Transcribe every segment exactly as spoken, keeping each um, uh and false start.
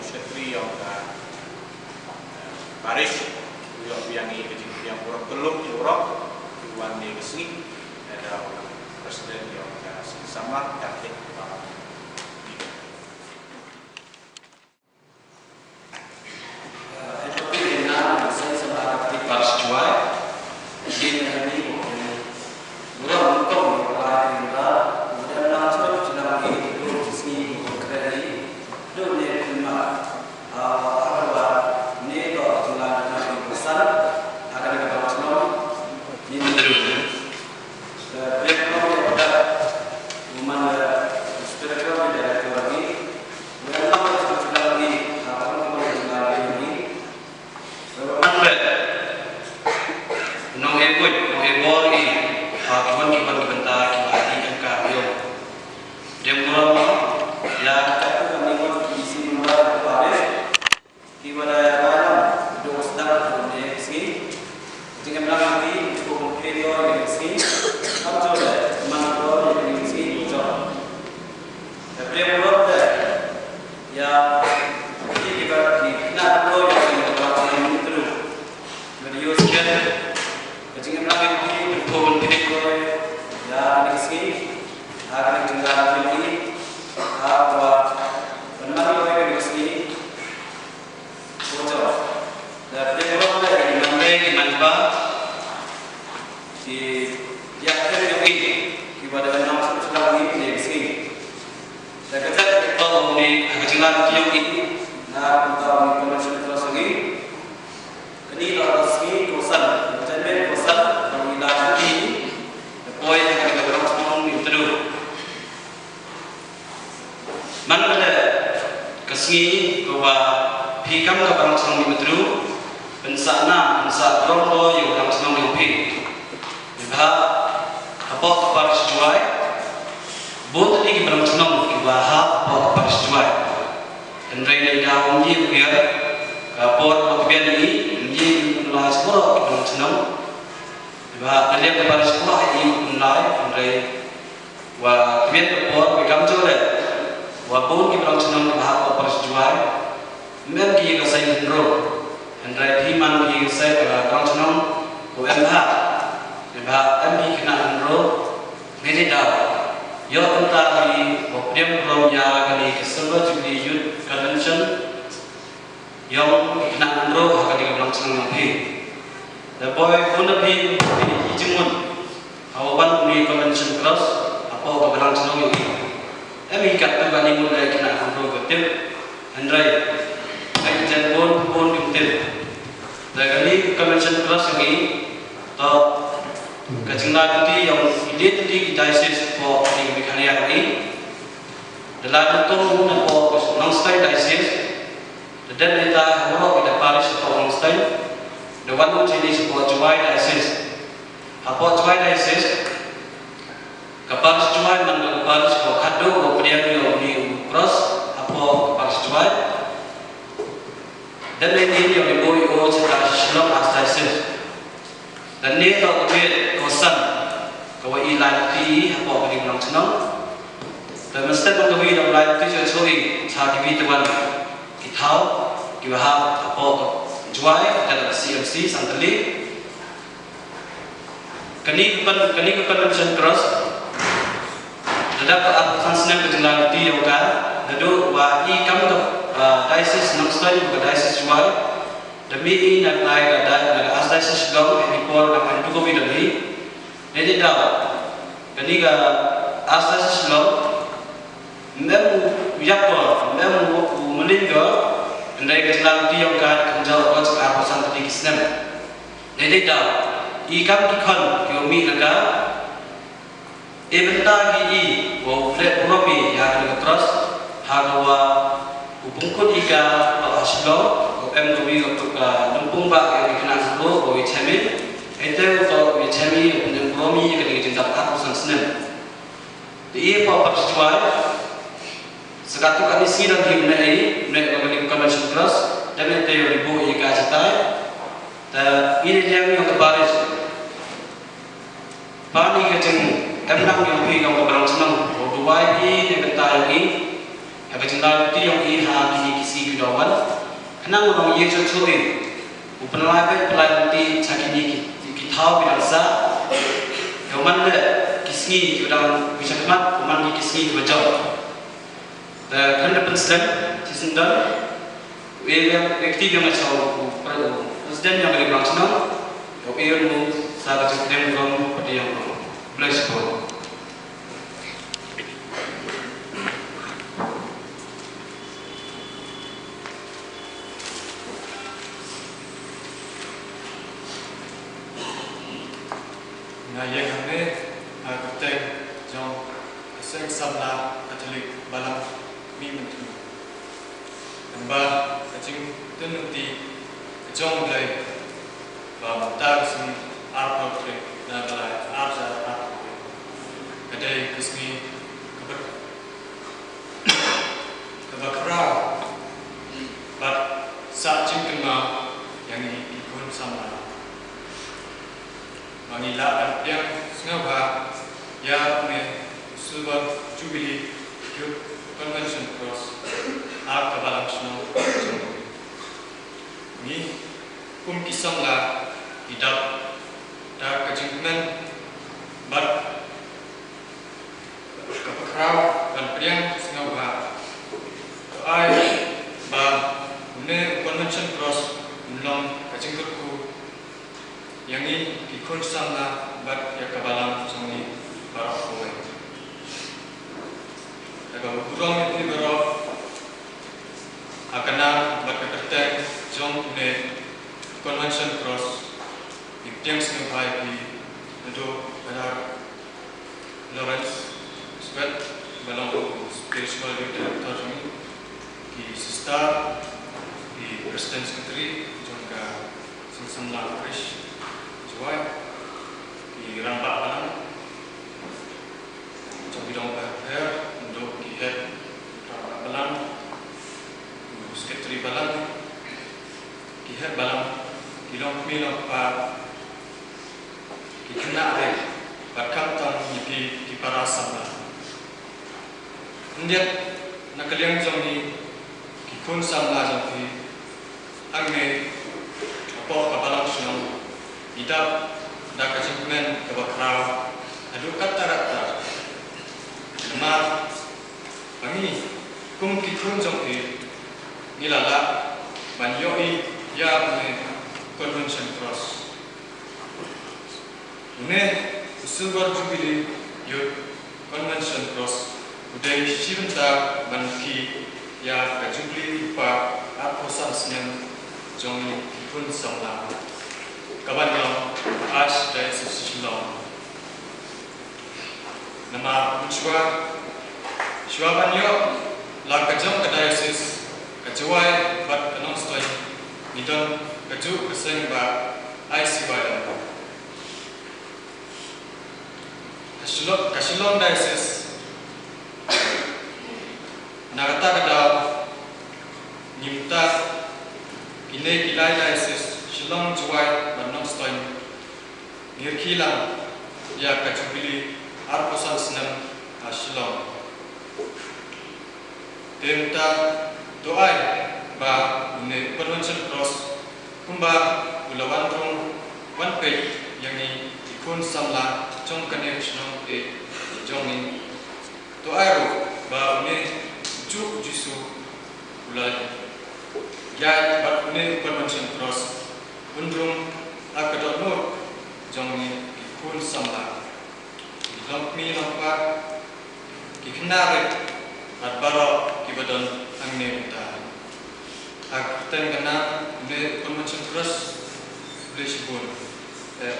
Secretary yong ka, eh, parish, yong biang i ka jingbiang urok kelum i urok, i wan ni ka sngi, ada president yong ka sngi samar, Catholic, Nong e buit, nong e bor i, ha ki bun ki bun ki bynta ki ba i em ka ïong. Dem burom ïa ka tu ka ni bun ki isi member ka pare. Ki wada ïa ka lam duk sdang duk ne sngi. Jingem lang ki duk phi dor ne sngi. Kam jor de man dor ne sngi jor. Te prem rot te ïa ki ki ba ki na dor ne sngi ba ki ni tru. Ba di use ken. Ka jingem lang ki duk phi dor ïa ne sngi. Ha ka jinglang ki ha kwa. Ban man dor ne sngi. Koto. Da pdeng rong da ki man rei ki man ba. Ki yak kem yak i. Ki ba da nang suk suk i ne ki sngi. Da ka jat ki pa ong ni ha ka jinglan ki yak i. Na kumta ong ni convention cross ong i. Kani da ka sngi ko san. Ka jat men ko san. Ong i da ki. Da poi ha ka jinglan ki ong i tedu. Man ka dei ka sngi kaba phi kam ka Balang Chnong Mihmyntdu, pynsah nam, pynsah burom ïa u Balang Chnong ïong phi. Neibhah hapoh ka parish Jowai, bun tylli ki Balang Chnong kiba hap hapoh ka parish Jowai. Hynrei ngi da ym ïoh ïa ka por ba ka biang ngi, ym ïoh ïa u lai sboro ki Balang Chnong. Neibhah ka liang ka parish Jowai i u lai, hynrei Wa kmen ka por, wa kam jore. Wa bun ki Balang Chnong kiba hap ka parish Jowai. Mem ki ka sai hynro. Hynrei phi man ki ka sai ka Balang Chnong ko em ha. Em ha em ki khynnah hynro. Meri da. Ïoh kynta ki wa pdiang burom ïa kani ka Silver Jubilee Youth Convention. Ïong ki khynnah hynro ha kani ka Balang Chnong ïong phi. Da poi bun na phi phi i jingmut. Hawa wan uni convention cross hapoh ka Balang Chnong ïong phi. Em hi katto katne mut lei khynnah hynro ka tip. Hynrei ka jan bun bun kim tip. Da kani convention cross ïong phi. To ka jingla kti ïong i dei kti ki diocese hapoh kani ka Meghalaya ïong phi. Da la da tong bun hapoh ka Nongstoiñ diocese. Da dep ita ha waroh ita parish hapoh Nongstoiñ. Da wan u jini hapoh Jowai diocese. Hapoh Jowai diocese. Ka parish Jowai man ka parish ko khadduh ko pdiang ïa uni u cross hapoh ka parish Jowai. Da dep ita ïa uni bui u chita Shillong archdiocese. Te ne to ka bit ko san ka wa i lai ti hapoh ka ding Nongchnong. Te mesti ban ka wi dong lai ti cho cho i cha ki wi te wan ki thaw ki wa hap hapoh ka Jowai ka da C M C Santali. Kani ka pan kani ka pan mission cross. Da dap ka ap san snem ka jinglang ti yong ka da do wa i kam ka diocese Nongstoiñ ka diocese Jowai. Da mih i na ka, na ka, na ka Archdiocese Shillong, ha ki por na ka ndu ko bidon hi. Dei dei daw. Kani ka Archdiocese Shillong, mem u yak ko, mem u, u mling ko, ndai ka jinglang ti yong ka, kan jaw ko, jinglang ko san tadi ki snem. Dei dei daw. I kam ki khon, ki u mih na ka, E bynta ki i, wa u leh burom i, ïa kane ka trust, ha ka wa u pynkut i ka, ha Shillong, u em ka wi ka, ka lympung ba, ïa ka khynnah hynro, wa u ïa chem i, ite u to, u ïa chem i, u pyndem burom i, ïa kane ka jingdap arphew san snem. Te i pa parish Jowai, sa katto katne sngi dang hi u neh i, u neh ka kane ka convention trust, dang ite u ïa buh i ka chitai, te i dei liang ïa ka parish. Ba ni ka jing em nang yong phi yong ka Balang Chnong, u duwai phi ne bynta yong i. Ka jingdon lynti ïong i ha kine ki sngi ki ba wan. Khnang ba ngin ïoh shuh shuh i u pynlait beit pynlait lynti sha kine ki, ki thaw ki dang sah. Ïa u man leh ki sngi ki ba dang wan sha khmat, u man ki, ki sngi ki ba jop. Te khnang da pynslem shi syndon. Ïa, ïa, ïa kti ïa nga sha u, u, u president ïong ka ri Blang Shnong. Ïa u ïa u sa ka jingpdiang rom pdiang rom. Bless you all. Nga ïeng hangne ha ka kyrteng jong ka Seng Samla Katholik Balang Mihmyntdu. Namba ka jingtynjuh ka jong U Blei ba mynta ka sngi arphew tarik na July arhajar arphew ka dei ka sngi ka bad kaba khraw bad sa jingkynmaw ïa ngi ki khun samla. Ba ngi lah ban pdiang sngewbha ïa une u Silver Jubilee Youth Convention Cross ha ka balang shnong jong ngi. Ngi kum ki samla ngi dap da ka jingkmen bad kaba khraw ban pdiang sngewbha. To ai ba une u Convention Cross un long ka jingkyrkhu ïa ngi ki khun samla bad ïa ka balang jong ngi baroh kawei. Te kaba burom ïa phi baroh, ha ka nam bad ka kyrteng jong une Convention Cross, ngi pdiang sngewbha ïa phi naduh Father Lawrence Swet, ba long u spiritual youth director jong ngi, ki sister, ki president secretary jong ka Seng Samla Parish Jowai, ki rangbah balang jong ki dong bapher, naduh ki head rangbah balang, u secretary balang, ki head balang, ki longkmie longkpa, ki khynnah rit bad khamtam ïa phi ki para samla. Khyndiat na ka liang jong ngi ki khun samla jong phi hangne hapoh ka balang shnong, ngi dap da ka jingkmen kaba khraw haduh katta katta. Namar ba ngi kum ki khun jong phi ngi la lah ban ïohi ïa une Convention Cross. Une u Silver Jubilee Youth Convention Cross u dei shi bynta ban kiew ïa ka Jubilee Rupa arphew san snem jong ngi ki khun samla, kaban ïong ha Archdiocese Shillong. Namar mynshuwa, shuwa ban ïoh la ka jong ka diocese ka Jowai bad ka Nongstoiñ, ngi don kajuh ka seng ba ai sibai. Ka Shillong, ka Shillong diocese, na kata ka daw, ngim ta kine ki lai diocese Shillong, Jowai bad Nongstoiñ, ngi rkhie lang ïa ka Jubilee arphew san snem ha Shillong. Te mynta to ai ba une u Convention Cross kumba u la wan rung wan peit ïa ngi ki khun samla jong kane ka shnong eh jong ngi. To ai ruh ba une u juk u Jisu u la ïaid bad une u Convention Cross un rung ha ka dohnud jong ngi ki khun samla, ki longkmie longkpa, ki khynnah rit bad baroh kiba don hangne mynta. Ha ka kyrteng ka nam une u Convention Cross, khublei shibun. Eh,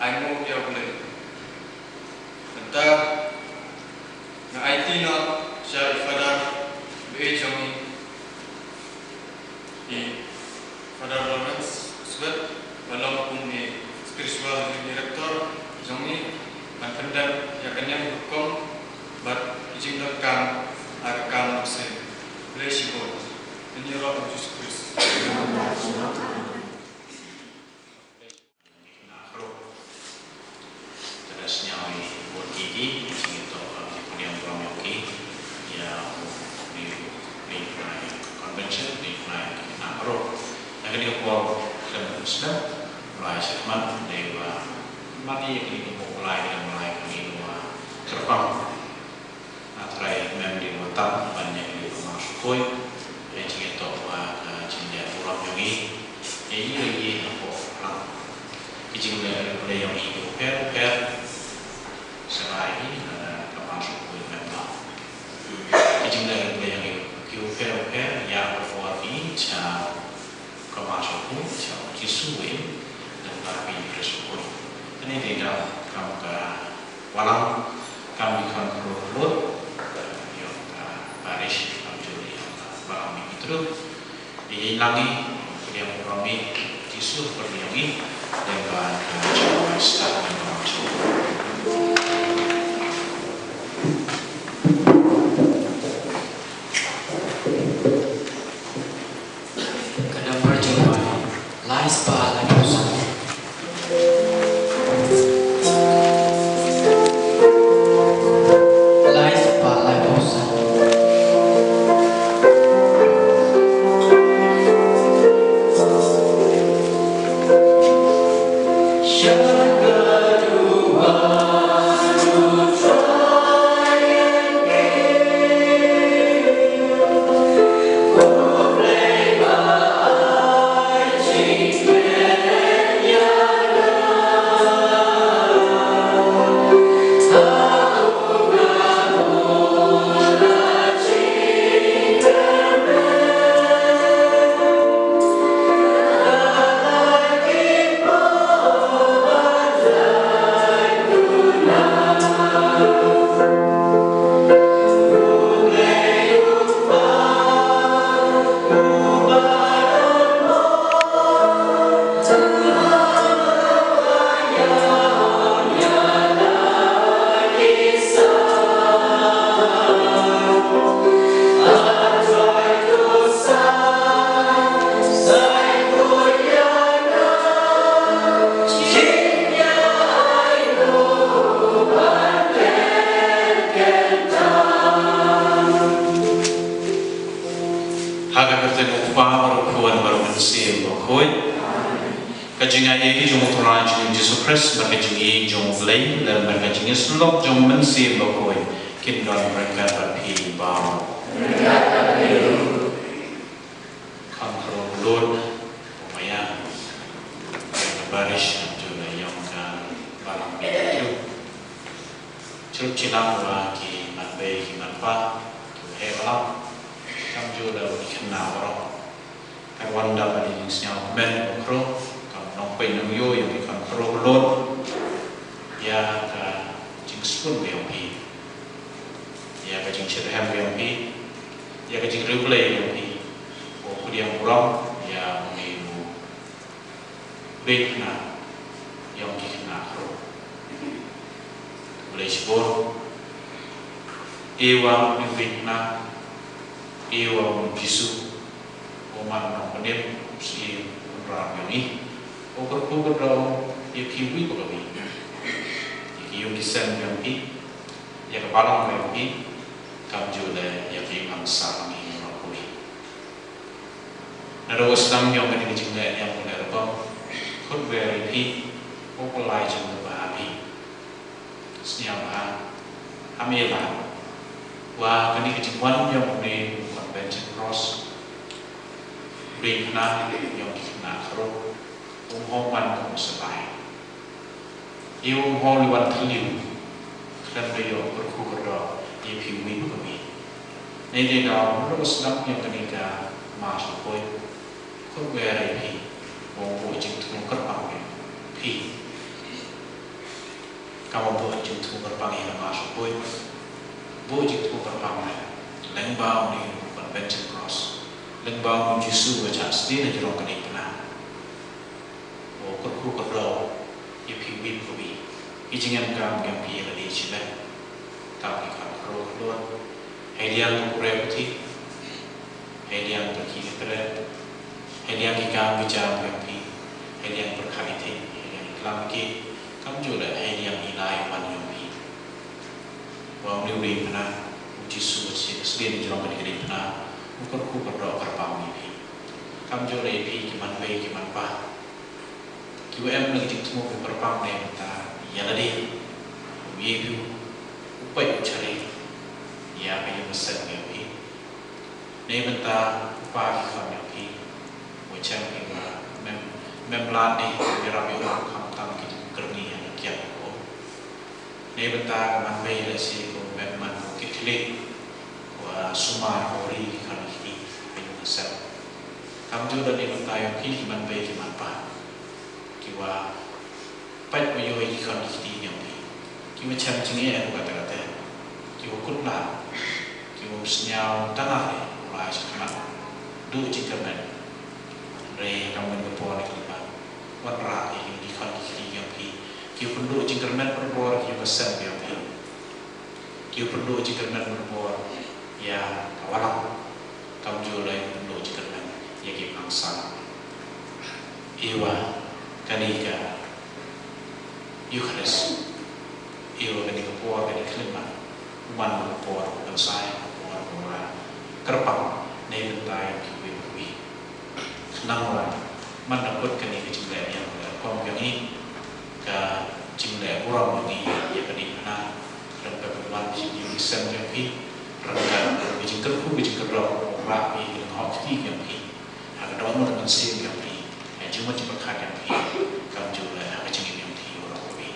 ai nguh ïa U Blei. Mynta nga aiti noh sha i Father ba ïeit jong ngi, i Father Lawrence Swet, ba long kum i spiritual director jong ngi, ban pyndep ïa ka niam rukom bad ki jingdonkam ha ka kam lehse. Khublei shibun. Yn ïaroh u Jisu Khrist. Nga khruh. Te da sñiaw i bun ki ki, sñiaw to, um, ki puniang burom yong ki, ïa Ruh, na kane ka por khlem slem, Blei sha khmat, dei ba, mane ïa kane ka por Blei, kane Blei kane ka wa kyrpang. Na Trai mem dei wa tam ban ïa kane ka Mass Khuid, ïa jingïatoh wa ka jingïaburom ïong i, ïa i ïa i hapoh lang. Ki jingleh riewblei ïong i ki u pher u pher, sa lai i na ka Mass Khuid mem ba. Ki jingleh riewblei ïong i ki u pher u pher, ïa ka por ki cha ka Mass Khuid, cha u Jisu win, dan ka pi Khrist Khuid. Kane dei da kam ka walang, kam ki khon khro khlo, ïong ka parish, kam juli ïong ka balang mi ki tru. Ïa i lang i, ïa u ram i, Jisu pyrdi ïong i, dan ka ka cha u Mass, dan ka cha u Ka dang pyrshah lai spah laiphew san. Lai spah laiphew san. Ha ka kyrteng u Kpa bad u Khun bad u Mynsiem Bakhuid. Ka jingaiei jong u Trai jong ngi Jisu Khrist bad ka jingïeit jong u Blei lem bad ka jingïasyllok jong u Mynsiem Bakhuid kin don ryngkat bad phi baroh. Kham khro lut, u maya, ïa ka parish, jong la ïong ka balang bia tu. Chut chilang wa ki man bei ki man pa, tu he balang, kam ju la u ki khynnah baroh. Ka wan da ba dei jingsngew kmen u khro, kam nong pei nong ïoh ïa ki kham khro lut. Ïa ka jingsbun ïong phi. Ïa ka jingshitrhem ïong phi. Ïa ka jingriewblei ïong phi. U pdiang burom ïa u mei u. Beit na ïong ki khynnah khro. Blei shibun. Ewa u beit na. Ewa u Jisu. U man nongpynim, u siem, u ram ïong i. U kyrkhu kyrdoh ïa phi wei pa wei. Ïa ki ïing ki sem ïong phi. Ïa ka balang ïong phi. Kam ju leh ïa ki man sa ïong i ïong phi. Naduh u sdang ïong kane ka jingleh ïong kane rukom. Khut wer ïa phi. U pynlait jong u ba ha phi. Sniang ha, ha me la. Wa kane ka jingwan ïong une u Convention Cross. Bri khna ïong ki khynnah khro. Um hong wan kum u sylai. Ïa um hong li wan thliew. Khlem da ïoh kyrkhu kyrdoh ïa phi wei pa wei. Nei dei da um ruh sdang ïong kane ka Mass Khuid. Khut wer ïa phi. Wa um buh jingthmu kyrpang ïa phi. Ka mut buh jingthmu kyrpang ïa ka Mass Khuid. Buh jingthmu kyrpang ïa. Lyngba une u Convention Cross. Lyngba une u Jisu ba shah sdien na jrong ka diengphna. Wa kyrkhu kyrdoh ïa phi wei pa wei. Ki jingem kam ïa phi ïa lade shi lade. Kam ki kham khro khlot. Hei liang ka pure puthi. Hei liang ka ki ka pret. Hei liang ki kam ki jam ïong phi. Hei liang pyrkhat ïa phi. Hei liang ki klam ki. Kam ju leh hei liang i lai wan ïong phi. Wa u liu dei phna. U Jisu u sdien jrong ka dei phna. U kyrkhu kyrdoh kyrpang ïa phi. Kam ju leh phi ki man bei ki man pa, ki wa em na ki jingthmu ki pyrpang ne mynta ïa lade, u ye phi u peit u chari ïa ka ïing ka sem ïa phi. Ne mynta u pa ki khon ïa phi, u chem phi wa mem mem lad ne ïarap ïa u kham tam ki jingkyrni ïa ki kiad ko. Nei bynta ka man bei lehse ko mem man ko ki khlieh wa sumar ko ri ki khon ki kti ka ïing ka sem. Kam ju da nei bynta ïong ki ki man bei ki man pa, ki wa pait wa ïoh ki khon ki kti ïong ki, ki wa chem jingeh ko kata kata, ki wa kut lad, ki wa sñiaw tang ar u rai sha khmat, duh jingkyrmen. Hynrei kam myn ka por ki ba wanrah ïa ki khon ki kti ïong ki, ki pynduh jingkyrmen pynbor ki ïa ka sem ïong ki, ki pynduh jingkyrmen pynbor ïa ka walang, kam ju leh pynduh jingkyrmen ïa ki pangsan. Iwa kani ka Eucharist, iwa kani ka por kani ka khyllipmat u man ka por u kynsai, ka por u ba kyrpang nei bynta ïa kiwei kiwei. Khnang wa man da kut kani ka jingleh ïa ka rukom ïong i, ka jingleh burom ïong i ïa ka diengphna, khnang ka wan ka jingïaseng ïong i, ryngkat ka jingkyrkhu ka jingkyrdor u rah i ka hok kti ïong i. Ha ka dohnud mynsiem ïong i, ha jingmut jingpyrkhat ïong i, kam ju leh ha ka jingim ïong i u rah u i.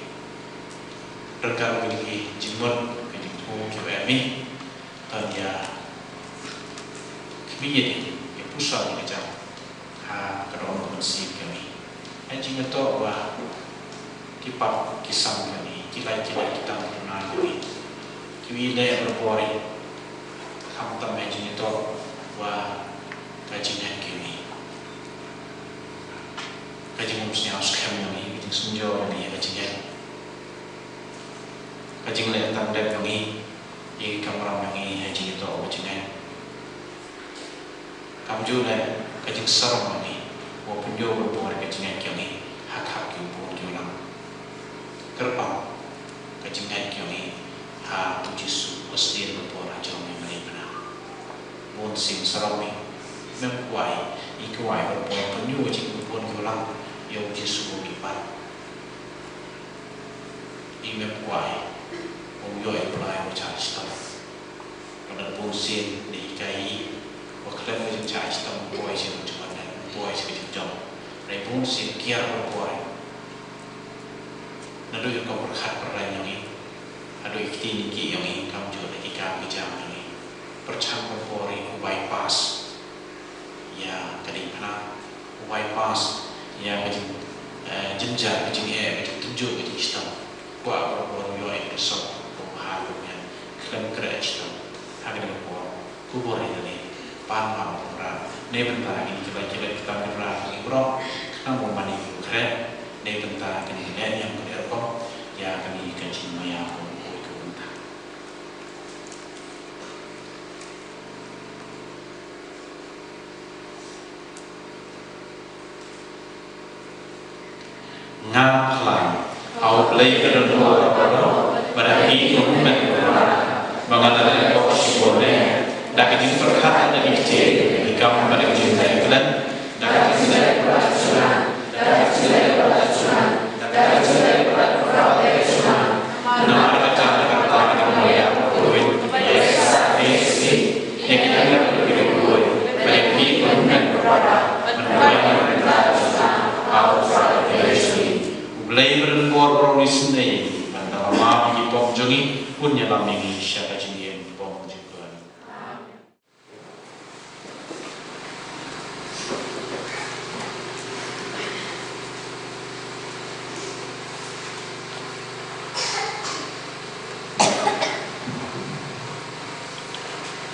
Ryngkat ka jingmut ka jingthmu ki wa em i, Tang ïa khmih ïa ding ïa puson ïa ka jam ha ka dong ka mynsiem ka mi. Ha jingïatoh wa ki pap ki sam ka mi, ki lai ki lai ki tam ki na ka mi, ki wi leh bor bor ïa. Khamtam ha jingïatoh wa ka jingngeit ka mi, ka jingum sñiaw skhem ka mi, ka jingsynjor ka mi, ka jingngeit, ka jingleh tang dep ka mi. Ïa ki kamram ïong i ha jingïatoh wa jingngeit. Kamjooh leh ka jingsarong ïong i wa pynïoh bor bor ka jingngeit ïong i ha khmat ki bun ki u lang. Kyrpang ka jingngeit ïong i ha u Jisu, u sdien bor bor ha jong i Mari Bnai. Bun sien sarong i, mem kwai i kwai bor bor pynïoh jingpynbun ki u lang ïa u Jisu u ki pat. I mem kwai, u ïoh i Blei u shah shitom. Lada bun sien ne i kai i wa khlem ka jingshah shitom, bun sien u jingwan, bun sien ka jingjop. Hynrei bun sien kiar bor bor. Naduh i rukom pyrkhat pyrda ïong i, haduh i ktien i ki ïong i, kamjooh leh ki kam ki jam ïong i, pyrshang bor bor i u bypass ïa ka diengphna, u bypass ïa ka jing, eh, jynjar, ka jingeh, ka jingtynjuh, ka jingshitom. Kwah bor bor u ïoh ïa ka sop, u ha u ïa khlem kren shitom. Ha kane ka por, kubur ïa kane, pan ma u Trai. Nei bynta kine ki bai ki bai ki tam ki rai ki bro, khnang u mane ki u kren. Nei bynta kine ki len ïa ka rukom, ïa kane ka jingmaïa u, u, u bynta. Nga phla ha U Blei ka don bor, bad ha phi ka hynmen, ba nga la leh bor shibun ne da ka jingpyrkhat, da ka jingïeit, da ka kam, bad da ka jingïeit khlem, da ka jingïeit. U Blei ba don bor, ba ïohi sngewbha, ban da map ïa ki pop jong ngi, un ïalam ïa ngi sha ka jingim bymjukut.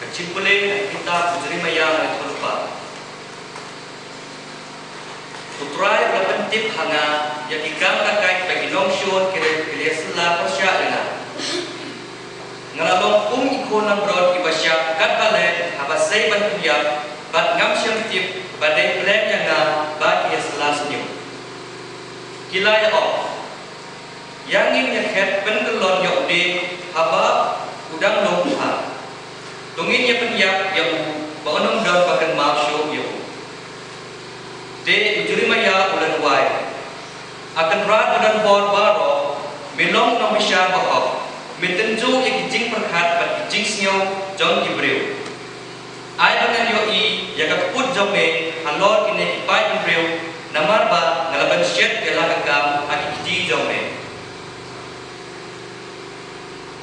Ka jingpule na ka kitab u Jeremaïah, ka lynnong kaba arphew. U Trai u la pyntip ha nga ïa ki kam ka kait ba ki nongshun ki la, ki la ïasylla pyrshah ïa nga. Nga la long kum i khun langbrot iba shah katba leh haba sei ban pynïap, bad ngam shym tip ba dei plan ïa nga ba ki ïasylla sniew. Ki la ïa-ong, ïa ngin ïa khet pynkyllon ïa u dieng haba u dang long u ha. To ngin ïa pynïap ïa u ba un ym don ba kynmaw shuh ïa u. Kynrad ba don bor baroh, me long u nongbishar bahok, me tynjuh ïa ki jingpyrkhat bad ki jingsngew jong ki briew. Ai ba ngan ïohi ïa ka kput jong me halor kine ki paidbynriew, namar ba nga la pynshet ïa la ka kam ha ki kti jong me.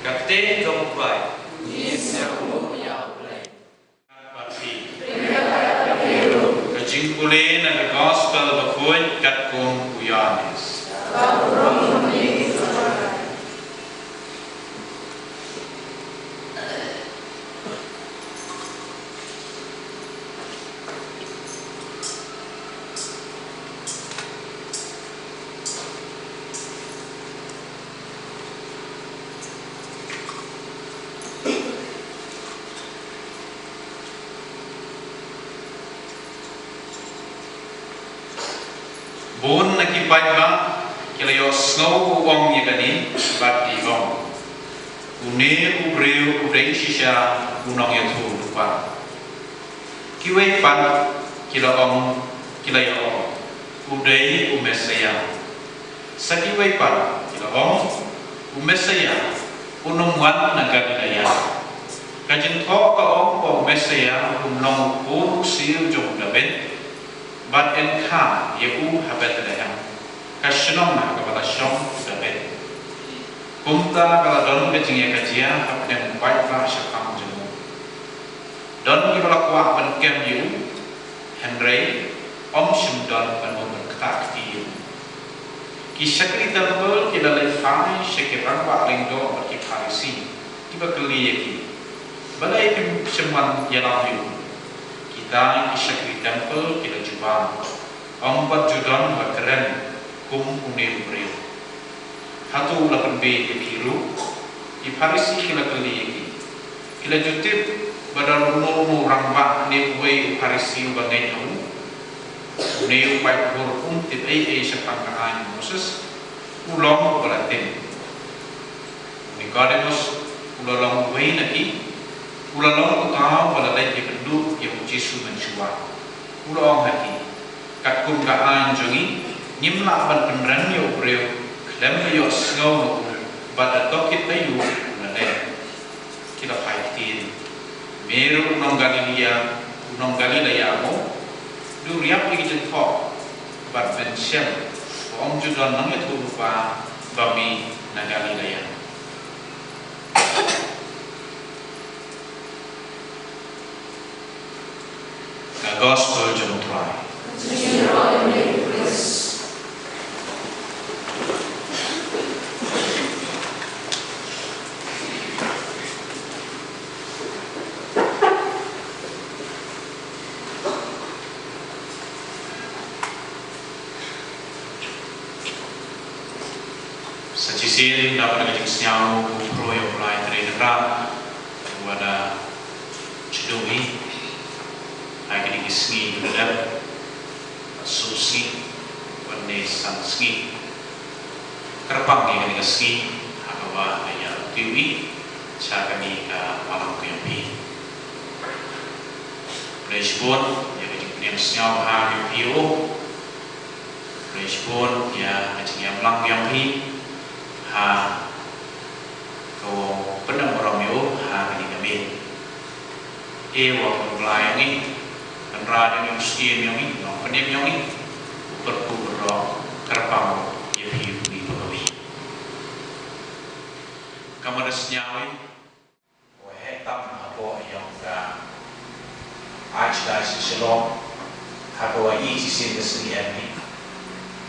Ka ktien jong U Trai. Ka jingpule na ka Gospel bakhuid katkum u Ïoannis. Bun na ki paidbah ki la ïohsngew u ong ïa kane bad ki ong, "Une u briew u dei shisha u nongïathuhlypa." Kiwei pat ki la ong, ki la ïa ong, "U dei u Messaïah." Sa kiwei pat ki la ong, "U Messaïah un ym wan na Galilaïa? Ka jingthoh ka ong ba u Messaïah un long u khun u ksiew jong u Dabid, bad yn kha ïa u ha Bethlehem, ka shnong ha kaba la shong u Dabid. Kumta ka la don ka jingïakajia hapdeng u paidbah shaphang jong u. Don kiba la kwah ban kem ïa u, hynrei ym shym don ban ktah kti ïa u." Ki shakri templ ki la leit phai sha ki rangbah lyngdoh bad ki Pharisi, kiba kylli ïa ki, "Balei phim shym wan ïalam ïa u?" Kita ki shakri templ ki la jubab, "Ym pat ju don ba kren kum une u briew. Hato u la pynbeit ïa phi ruh?" Ki Pharisi ki la kylli ïa ki, "Phi la ju tip ba don uno uno u rangbah ne uwei u Pharisi uba ngeit ha u? Une u paidbah um tip ei ei shaphang ka aiñ u Moses, u long uba la tip." U Nikodemus u la long uwei na ki, u la long uta uba la leit ïakynduh ïa u Jisu mynshuwa. U la ong ha ki, "Katkum ka aiñ jong ngi, ngim lah ban pynrem ïa u briew khlem da ïohsngew na u bad da tohkit aïu u la leh." Ki la phai ktien, "Me ruh u nong Galilaïa, u nong Galilaïa mo? Duriap ïa ki jingthoh bad pynshem ba ym ju don nongïathuhlypa ba me na Galilaïa." Ka Gospel jong U Trai. Sa shisien, dap ka jingsngew, u briew u Blei Trai Kynrad, wat da sdang ïa kine ki sngi, ki dep shu sngi, wat ne san sngi. Kyrpang ïa kane ka sngi ha kaba nga ïa tip ïa sha kane ka balang ka jong phi. Khublei shibun ïa ka jingpynim sngewbha ka jong phi, oh. Khublei shibun ïa ka jingïalam ka jong phi ha ka pyndonkam ïa u ha kane ka miet. E wa Blei jong ngi, Kynrad jong ngi, u Syiem jong ngi, Nongpynim jong ngi, u kyrkhu kyrdoh, kyrpang ïa phi u ngi pynlong. Ka mut da sngewbha ïa u heh tam hapoh ïong ka Archdiocese Shillong, ha ka wa i shisien ka sngi em ni,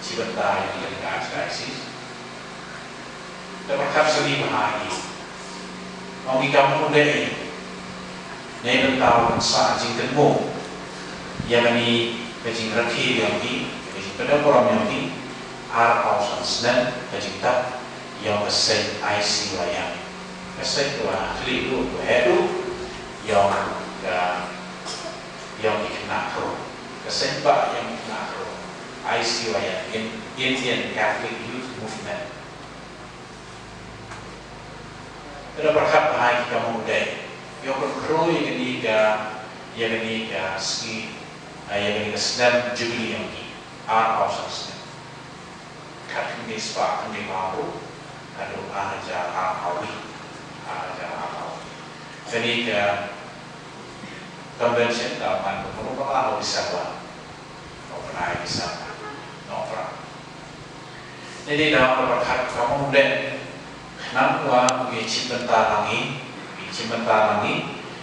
chi bynta ïa ka Archdiocese. Da pyrkhat sngewbha ïa ki. Ong ki kam u dei. Nei bynta ban sa jingkynmaw ïa kane ka jingrakhe ïong ki, ka jingpyndonkam ïong ki, arphew san snem ka jingtap ïong ka Saint Isaiah. Ka Saint wa khlieh ruh, wa heh ruh ïong ka, ïong ki khynnah khynroo. Ka Saint ba ïong ki khynnah khynroo. Isaiah, In-, Indian Catholic Youth Movement. Te da pyrkhat bha ïa ki kam u dei. Ïa u pynkhru ïa kane ka, ïa kane ka sngi, ah, ïa kane ka snem Jubilee ïong ki. Arphew san snem. Khatkhyndai spah khyndai phew haduh ar hajar arphew wei. Ar hajar arphew wei. Kane ka convention ka ban ka pynlong ha December. Ka bnai December. Nohprah. Ngi dei da ka pyrkhat ka mut leh. Khnang ba ngi shim bynta lang ngi, ngi shim bynta lang ngi,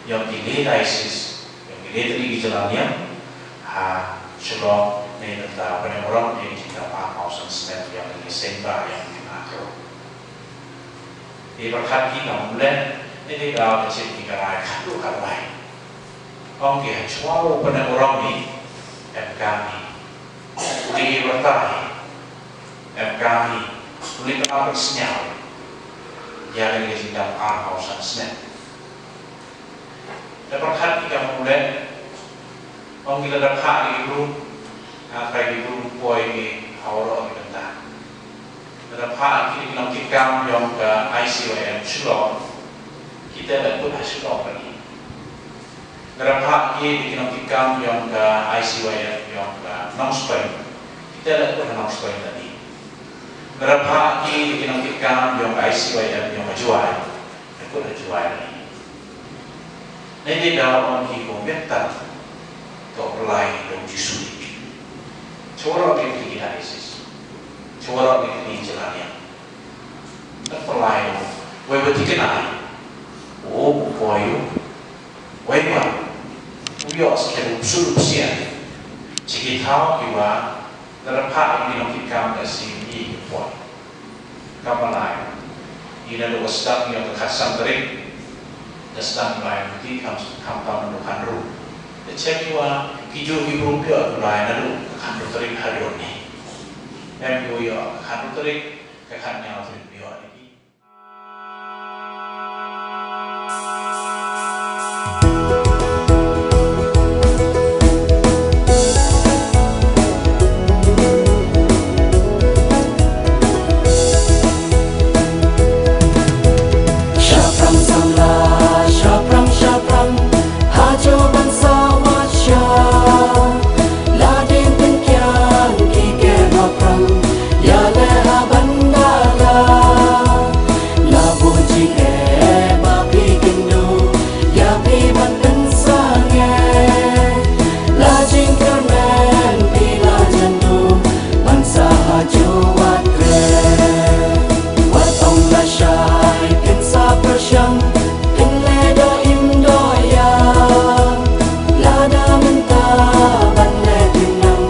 ïa ki leh diocese, ïa ki leh tylli ki jylla niam, ha Shillong, ne bynta pynïaid burom ïa ki jingdap arphew san snem ïa ki seng ba ïa ki na kro. Te pyrkhat ki ka mut leh, ngi dei da ka shim ki ka rai khatduh khatwai. Ong ki ha shuwa u pynïaid burom ni, em kam ni. Uli i bynta hi, em kam ni. Uli ka pynsngew. Ïa kane ka jingdap arphew san snem. Te pyrkhat ki ka mut leh. Ong ki lada phah ki bru, ha phah ki bru poi ki ha waroh ki bynta. Lada phah ki ki nongkitkam jong ka I C Y M Shillong, kita la kut ha Shillong lagi. Lada phah ki ki nongkitkam jong ka I C Y M jong ka Nongstoiñ, kita la kut ha Nongstoiñ lagi. Lada phah ki ki nongkitkam jong ka I C Y M jong ka Jowai, la kut ha Jowai lagi. Ngi dei da ong ki ko met ta, to pynlait ïa u Jisu. Shuwa ruh ki ki diocese. Shuwa ruh ki ki jylla niam. Ngi pynlait ïa u. Wei ba thikna. O, u poi u. Wei ba u ïoh skhem u psut u psiah. Shi ki thaw ki ba lada phah ki nongkitkam ka siem ki poi. Ka pynlait. Ïa naduh ka sdang ïa ka khatsan tarik. Ka sdang lai ki kham, kham tam naduh khatynriew. Te check ïa ki jong ki bru phi ïa u lai naduh ka khatynriew tarik haduh ne. Em ïa ka khatynriew tarik, ka khatnïaw tarik ïa ki. Shaphrang samla, shaphrang, shaphrang, ha jong ban sa wat sha. La dei pynkiang ki ker ba phrang, ïa leh ha ban da la. La buh jingeh ba phi kynduh, ïa phi ban pynsangeh. La jingkyrmen phi la jan duh, ban sa ha ju wat kren. Wat ong lashai kin sa pyrshang, kin leh doh im doh ïa. Lada mynta ban leh kynang,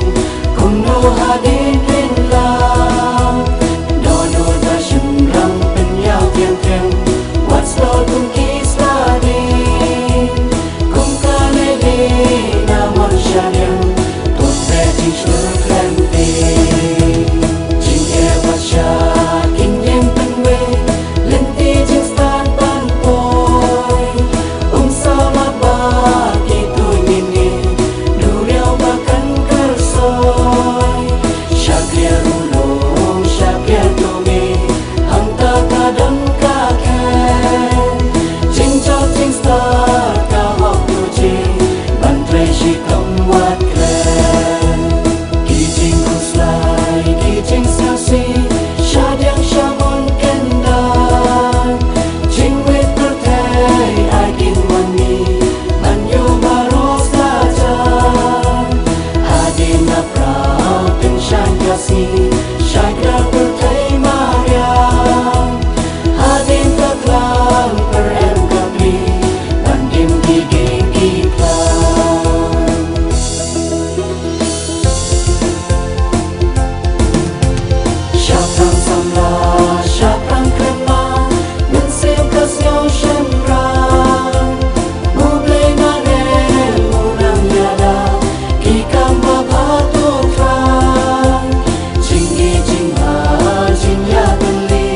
kumno hadien kin lang. Dohnud ba shynrang pynïaw tiang tiang, wat slot kum ki sla ding. Kum ka lei lei na mon shaniang, put be jingshlur khlem tieng. Jingeh wat shah kin ïeng pynwei, lynti jingstad ban poi. Um saw lad ba kito ngin ngin, duriaw ba kan kyrsoi. Shakliar u lum, shakliar tu mi, hangta ka don ka khen. Jingjot jingstad ka hok tu ji, ban trei shitom wat kren. Ki jingkhuslai, ki jingsngewsih, shadiang shamon kyndang. Jingwit pyrthei ai kin wan mih, ban ïoh baroh sa jan. Hadien na pyrthei pynshang ka sngi, shai kdar pyrthei mariang. Hadien ka klang pyrem ka pli, ban dim ki dieng ki klang. Shaphrang samla, shaphrang khynnah, mynsiem ka sngew shynrang. U Blei mareh u nang ïada, ki kam ba bha to thrang. Jingïeit jingma, jingïatylli,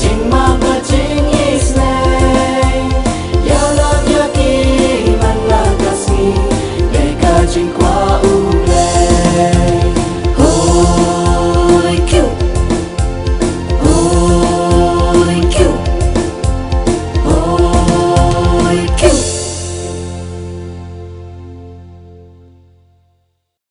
jingmap bad jingisynei. Ïalap ïa ki man la ka sngi, dei ka jingkwah u